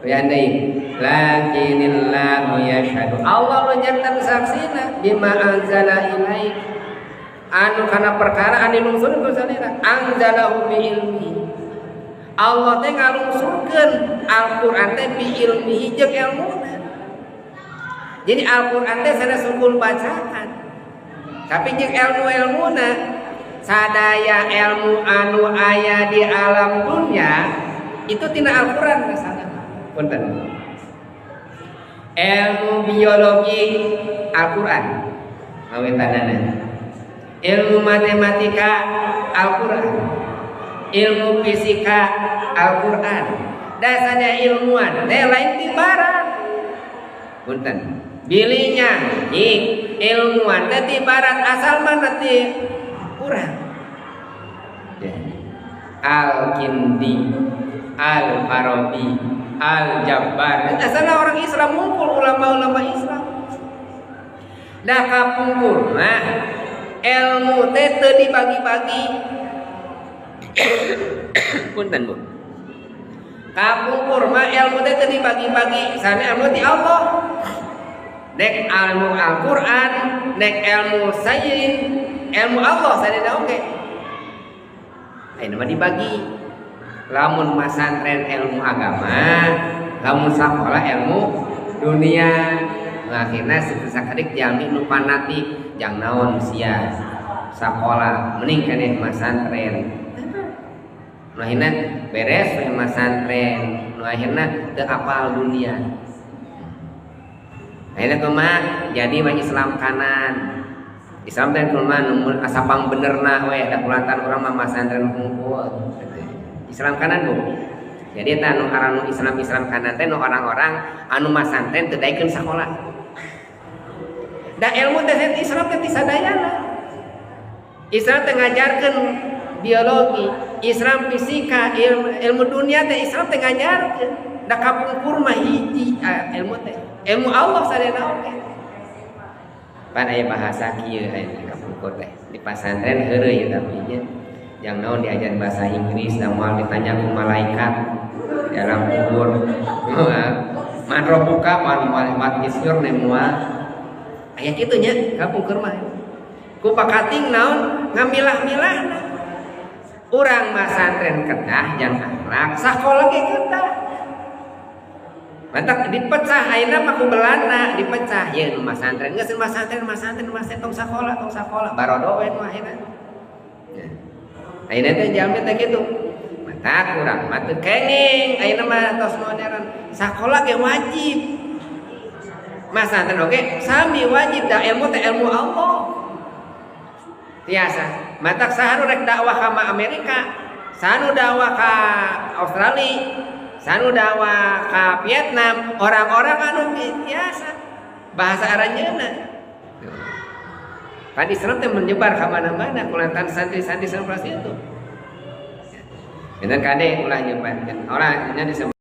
Ya deui, lakinillahu yashhadu, Allah nu janten saksina, bima anzala ilaik, anu kana perkara anu nungsun ku salira, anzalahu bi ilmi. Allah teh ngalungsurkeun Al-Qur'an teh bi ilmihi, jeung ilmuna. Jadi Al-Qur'an teh sanes sungkul bacaan, tapi jeung ilmu-ilmuna. Sadaya ilmu anu aya di alam dunia itu tina Al-Qur'an misalnya. Punten, ilmu biologi Al-Qur'an ngawitanana, ilmu matematika Al-Qur'an, ilmu fisika Al-Qur'an. Dasarnya ilmuwan teh lain ti barat. Punten, bilinya ilmuwan teh ti barat, asal mana ti urang ya. Al-Kindi, Al-Farabi, Al-Jabbar asalnya orang Islam, ngumpul ulama-ulama Islam. Dah kapungkur mah ilmu teh teu dibagi-bagi. Punten, Bu, kapungkur mah ilmu teh teu dibagi-bagi, sana ilmu ti Allah, nek ilmu Al-Quran, nek ilmu sains, ilmu Allah sadaya oke. Ayeuna mah dibagi, lamun masantren ilmu agama, lamun sakola ilmu dunia. Nah, akhirnya sakedik jalmi nu fanatik, jang naon sia sakola, mending keneh masantren. Nu akhirna beres we masantren, nu akhirna teu apal dunia. Akhirnya kumaha? Jadi mah Islam kanan. Islam teh kumaha nu asa pangbenerna we, da kulantaran urang mah masantren hungkul. Islam kanan, Bu. Jadi eta nu aran Islam Islam kanan teh nu orang-orang anu masantren teu daekeun sakola. Da ilmu teh Islam teh sadayana. Islam teh ngajarkeun biologi, Islam fisika, ilmu, ilmu dunia teh Islam teh ngajarkeun. Da kapungkur mah hiji ilmu teh. Ilmu Allah sadayana oge. Pan aya bahasa kieu aya kapungkur teh. Di pasantren heureuy tapi nya. Yang naon diajar bahasa Inggris, dan moal ditanya ku malaikat dalam kubur. Man rabbuka, man what is your name, moal. Aya kitu nya kapungkur mah. Ku pakating naon ngamilah-milah. Urang masantren kedah jang akhlak, sakola ge kedah. Mantak dipecah ayeuna mah ku Belanda dipecah ye nu masantren geus masantren masantren masantren, tong sakola, tong sakola, barodo we nu ayeuna. Ya. Ayeuna teh jalmi teh kitu. Mantak urang mah teu kenging ayeuna mah tos modern. Sakola ge wajib. Masantren oge sami wajib, da ilmu teh ilmu Allah. Tiasa. Matak saha nu rek dakwah ka Amerika, saha nu dakwah ka Australia, saha nu dakwah ka Vietnam, orang-orang anu biasa bahasa aranjeunna. Kan Islam teh menyebar ke mana-mana kulantaran santri-santri seperti itu. Bener kade ulah nyebarkeun. Orang nya disebut